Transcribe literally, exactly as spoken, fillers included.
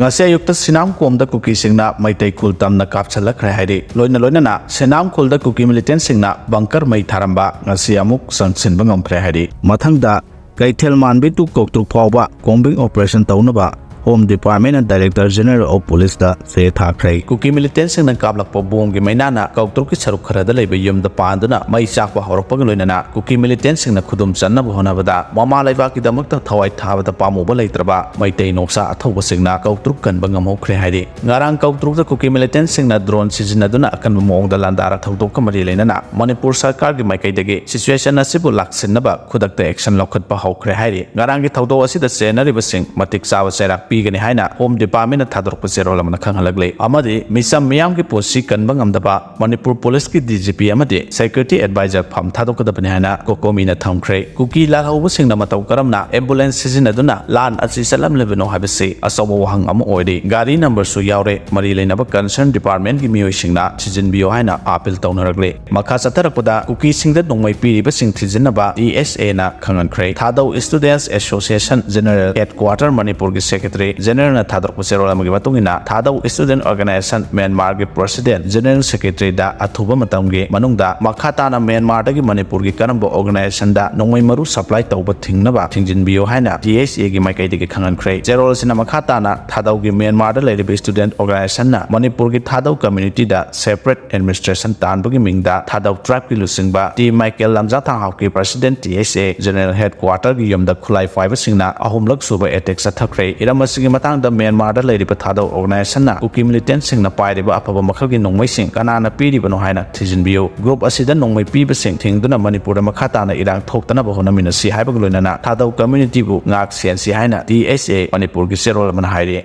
ꯉꯁꯤ ꯑꯌꯨꯛꯇ ꯁꯤꯅꯥꯝꯀꯣꯝꯗ ꯀꯨꯀꯤꯁꯤꯡꯅ ꯃꯩꯇꯩ ꯈꯨꯜ ꯇꯝꯅ ꯀꯥꯞꯁꯤꯜꯂꯛꯈ꯭ꯔꯦ ꯍꯥꯏꯔꯤ꯫ ꯂꯣꯏꯅ ꯂꯣꯏꯅꯅ ꯁꯤꯅꯥꯝ ꯈꯨꯜꯗ ꯀꯨꯀꯤ ꯃꯤꯂꯤꯇꯦꯟꯁꯤꯡꯅ ꯕꯪꯀꯔ ꯃꯩ ꯊꯥꯔꯝꯕ ꯉꯁꯤ ꯑꯃꯨꯛ ꯆꯪꯁꯤꯟꯕ ꯉꯝꯈ꯭ꯔꯦ ꯍꯥꯏꯔꯤ꯫ ꯃꯊꯪꯗ ꯀꯩꯊꯦꯜ ꯃꯥꯟꯕꯤ ꯇꯨ ꯀꯧꯇ꯭ꯔꯨꯛ ꯐꯥꯎꯕ ꯀꯣꯝꯕꯤꯡ ꯑꯣꯄꯔꯦꯁꯟ ꯇꯧꯅꯕ ꯍꯣꯝ ꯗꯤꯄꯥꯔꯠꯃꯦꯟꯅ ꯗꯥꯏꯔꯦꯛꯇꯔ ꯖꯦꯅꯔꯦꯜ ꯑꯣꯐ ꯄꯨꯂꯤꯁꯇ ꯆꯦ ꯊꯥꯈ꯭ꯔꯦ꯫ ꯀꯨꯀꯤ ꯃꯤꯂꯤꯇꯦꯟꯁꯤꯡꯅ ꯀꯥꯞꯂꯛꯄ ꯕꯣꯝꯒꯤ ꯃꯩꯅꯥꯅ ꯀꯧꯇ꯭ꯔꯨꯛꯀꯤ ꯁꯔꯨꯛ ꯈꯔꯗ ꯂꯩꯕ ꯌꯨꯝꯗ ꯄꯥꯟꯗꯨꯅ ꯃꯩ ꯆꯥꯛꯄ ꯍꯧꯔꯛꯄꯒ ꯂꯣꯏꯅꯅ ꯀꯨꯀꯤ ꯃꯤꯂꯤꯇꯦꯟꯁꯤꯡꯅ ꯈꯨꯗꯨꯝ ꯆꯟꯅꯕ ꯍꯣꯠꯅꯕꯗ ꯃꯃꯥ ꯂꯩꯕꯥꯛꯀꯤꯗꯃꯛꯇ ꯊꯋꯥꯏ ꯊꯥꯕꯗ ꯄꯥꯝꯃꯨꯕ ꯂꯩꯇ꯭ꯔꯕ ꯃꯩꯇꯩ ꯅꯣꯛꯁꯥ ꯑꯊꯧꯕꯁꯤꯡꯅ ꯀꯧꯇ꯭ꯔꯨꯛ ꯀꯟꯕ ꯉꯝꯍꯧꯈ꯭ꯔꯦ ꯍꯥꯏꯔꯤ꯫ ꯉꯔꯥꯡ ꯀꯧꯇ꯭ꯔꯨꯛꯇ ꯀꯨꯀꯤ ꯃꯤꯂꯤꯇꯦꯟꯁꯤꯡꯅ ꯗ꯭ꯔꯣꯟ ꯁꯤꯖꯤꯟꯅꯗꯨꯅ ꯑꯀꯟꯕ ꯃꯑꯣꯡꯗ ꯂꯥꯟꯗꯥꯔ ꯊꯧꯗꯣꯛꯀ ꯃꯔꯤ ꯂꯩꯅꯅ ꯃꯅꯤꯄꯨꯔ ꯁꯔꯀꯥꯔꯒꯤ ꯃꯥꯏꯀꯩꯗꯒꯤ ꯁꯤꯆꯨꯋꯦꯁꯟ ꯑꯁꯤꯕꯨ ꯂꯥꯛꯁꯤꯟꯅꯕ ꯈꯨꯗꯛꯇ ꯑꯦꯛꯁꯟ ꯂꯧꯈꯠꯄ ꯍꯧꯈ꯭ꯔꯦ ꯍꯥꯏꯔꯤ꯫ ꯉꯔꯥꯡꯒꯤ ꯊꯧꯗꯣꯛ ꯑꯁꯤꯗ ꯆꯦꯟꯅꯔꯤꯕꯁꯤꯡ ꯃꯇꯤꯛ ꯆꯥꯕ ꯆꯩꯔꯥꯛ ꯄꯤꯒꯅꯤ ꯍꯥꯏꯅ ꯍꯣꯝ ꯗꯤꯄꯥꯔꯠꯃꯦꯟꯅ ꯊꯥꯗꯣꯔꯛꯄ ꯆꯦꯔꯣꯜ ꯑꯃꯅ ꯈꯪꯍꯜꯂꯛꯂꯤ꯫ ꯑꯃꯗꯤ ꯃꯤꯆꯝ ꯃꯤꯌꯥꯝꯒꯤ ꯄꯨꯟꯁꯤ ꯀꯟꯕ ꯉꯝꯗꯕ ꯃꯅꯤꯄꯨꯔ ꯄꯨꯂꯤꯁꯀꯤ ꯗꯤ ꯖꯤ ꯄꯤ ꯑꯃꯗꯤ ꯁꯦꯀ꯭ꯌꯨꯔꯤꯇꯤ ꯑꯦꯗꯚꯥꯏꯖꯔ ꯐꯝ ꯊꯥꯗꯣꯛꯀꯗꯕꯅꯤ ꯍꯥꯏꯅ ꯀꯣꯀꯣꯃꯤꯅ ꯊꯝꯈ꯭ꯔꯦ꯫ ꯀꯨꯀꯤ ꯂꯥꯜꯍꯧꯕꯁꯤꯡꯅ ꯃꯇꯧ ꯀꯔꯝꯅ ꯑꯦꯝꯕꯨꯂꯦꯟꯁ ꯁꯤꯖꯤꯟꯅꯗꯨꯅ ꯂꯥꯟ ꯑꯁꯤ ꯆꯠꯂꯝꯂꯤꯕꯅꯣ ꯍꯥꯏꯕꯁꯤ ꯑꯆꯧꯕ ꯋꯥꯍꯪ ꯑꯃ ꯑꯣꯏꯔꯤ꯫ ꯒꯥꯔꯤ ꯅꯝꯕꯔꯁꯨ ꯌꯥꯎꯔꯦ꯫ ꯃꯔꯤ ꯂꯩꯅꯕ ꯀꯟꯁꯔꯟ ꯗꯤꯄꯥꯔꯠꯃꯦꯟꯒꯤ ꯃꯤꯑꯣꯏꯁꯤꯡꯅ ꯊꯤꯖꯤꯟꯕꯤꯌꯨ ꯍꯥꯏꯅ ꯑꯥꯄꯤꯜ ꯇꯧꯅꯔꯛꯂꯤ꯫ ꯃꯈꯥ ꯆꯠꯊꯔꯛꯄꯗ ꯀꯨꯀꯤꯁꯤꯡꯗ ꯅꯣꯡꯃꯩ ꯄꯤꯔꯤꯕꯁꯤꯡ ꯊꯤꯖꯤꯟꯅꯕ ꯇꯤ ꯑꯦꯁ ꯑꯦꯅ ꯈꯪꯍꯟꯈ꯭ꯔꯦ꯫ ꯊꯥꯗꯧ ꯁ꯭ꯇꯨꯗꯦꯟꯠꯁ ꯑꯦꯁꯣꯁꯤꯌꯦꯁꯟ ꯖꯦꯅꯔꯦꯜ ꯍꯦꯗꯀ꯭ꯋꯥꯇꯔ ꯃꯅꯤꯄꯨꯔꯒꯤ ꯁꯦꯀ꯭ꯔꯦꯇꯔꯤ ꯖꯦꯅꯔꯦꯜꯅ ꯊꯥꯗꯣꯔꯛꯄ ꯆꯦꯔꯣꯜ ꯑꯃꯒꯤ ꯃꯇꯨꯡ ꯏꯟꯅ, ꯊꯥꯗꯧ ꯁ꯭ꯇꯨꯗꯦꯟꯠ ꯑꯣꯔꯒꯅꯥꯏꯖꯦꯁꯟ ꯃ꯭ꯌꯥꯟꯃꯥꯔꯒꯤ ꯄ꯭ꯔꯦꯁꯤꯗꯦꯟꯠ ꯖꯦꯅꯔꯦꯜ ꯁꯦꯀ꯭ꯔꯦꯇꯔꯤꯗ ꯑꯊꯨꯕ ꯃꯇꯝꯒꯤ ꯃꯅꯨꯡꯗ ꯃꯈꯥ ꯇꯥꯅ ꯃ꯭ꯌꯥꯟꯃꯥꯔꯗꯒꯤ ꯃꯅꯤꯄꯨꯔꯒꯤ ꯀꯔꯝꯕ ꯑꯣꯔꯒꯅꯥꯏꯖꯦꯁꯟꯗ ꯅꯣꯡꯃꯩ ꯃꯔꯨ ꯁꯄ꯭ꯂꯥꯏ ꯇꯧꯕ ꯊꯤꯡꯅꯕ ꯊꯤꯡꯖꯤꯟꯕꯤꯌꯨ ꯍꯥꯏꯅ ꯇꯤ ꯑꯦꯁ ꯑꯦꯒꯤ ꯃꯥꯏꯀꯩꯗꯒꯤ ꯈꯪꯍꯟꯈ꯭ꯔꯦ꯫ ꯆꯦꯔꯣꯜ ꯑꯁꯤꯅ ꯃꯈꯥ ꯇꯥꯅ ꯊꯥꯗꯧꯒꯤ ꯃ꯭ꯌꯥꯟꯃꯥꯔꯗ ꯂꯩꯔꯤꯕ ꯁ꯭ꯇꯨꯗꯦꯟꯠ ꯑꯣꯔꯒꯅꯥꯏꯖꯦꯁꯟꯅ ꯃꯅꯤꯄꯨꯔꯒꯤ ꯊꯥꯗꯧ ꯀꯝꯃ꯭ꯌꯨꯅꯤꯇꯤꯗ ꯁꯦꯄꯔꯦꯠ ꯑꯦꯗꯃꯤꯅꯤꯁꯇ꯭ꯔꯦꯁꯟ ꯇꯥꯟꯕꯒꯤ ꯃꯤꯡꯗ ꯊꯥꯗꯧ ꯇ꯭ꯔꯥꯏꯕꯀꯤ ꯂꯨꯆꯤꯡꯕ ꯇꯤ ꯃꯥꯏꯀꯦꯜ ꯂꯝꯖꯥꯊꯥꯡꯍꯥꯎꯀꯤ ꯄ꯭ꯔꯦꯁꯤꯗꯦꯟꯠ ꯇꯤ ꯑꯦꯁ ꯑꯦ ꯖꯦꯅꯔꯦꯜ ꯍꯦꯗꯀ꯭ꯋꯥꯇꯔꯒꯤ ꯌꯨꯝꯗ ꯈꯨꯠꯂꯥꯏ ꯄꯥꯏꯕꯁꯤꯡꯅ ꯑꯍꯨꯝꯂꯛ ꯁꯨꯕ ꯑꯦꯇꯦꯛ ꯆꯠꯊꯈ꯭ꯔꯦ꯫ ꯏꯔꯝ ꯑꯁꯤꯒꯤ ꯃꯇꯥꯡꯗ ꯃ꯭ꯌꯥꯟꯃꯥꯔꯗ ꯂꯩꯔꯤꯕ ꯊꯥꯗꯧ ꯑꯣꯔꯒꯅꯥꯏꯖꯦꯁꯟꯅ ꯀꯨꯀꯤ ꯃꯤꯂꯤꯇꯦꯟꯠꯁꯤꯡꯅ ꯄꯥꯏꯔꯤꯕ ꯑꯐꯕ ꯃꯈꯜꯒꯤ ꯅꯣꯡꯃꯩꯁꯤꯡ ꯀꯅꯥꯅ ꯄꯤꯔꯤꯕꯅꯣ ꯍꯥꯏꯅ ꯊꯤꯖꯤꯟꯕꯤꯌꯨ꯫ ꯒ꯭ꯔꯨꯞ ꯑꯁꯤꯗ ꯅꯣꯡꯃꯩ ꯄꯤꯕꯁꯤꯡ ꯊꯤꯡꯗꯨꯅ ꯃꯅꯤꯄꯨꯔꯗ ꯃꯈꯥ ꯇꯥꯅ ꯏꯔꯥꯡ ꯊꯣꯛꯇꯅꯕ ꯍꯣꯠꯅꯃꯤꯟꯅꯁꯤ ꯍꯥꯏꯕꯒ ꯂꯣꯏꯅꯅ ꯊꯥꯗꯧ ꯀꯝꯃ꯭ꯌꯨꯅꯤꯇꯤꯕꯨ ꯉꯥꯛ ꯁꯦꯟꯁꯤ ꯍꯥꯏꯅ ꯇꯤ ꯑꯦꯁ ꯑꯦ ꯃꯅꯤꯄꯨꯔꯒꯤ ꯆꯦꯔꯣꯜ ꯑꯃꯅ ꯍꯥꯏꯔꯤ꯫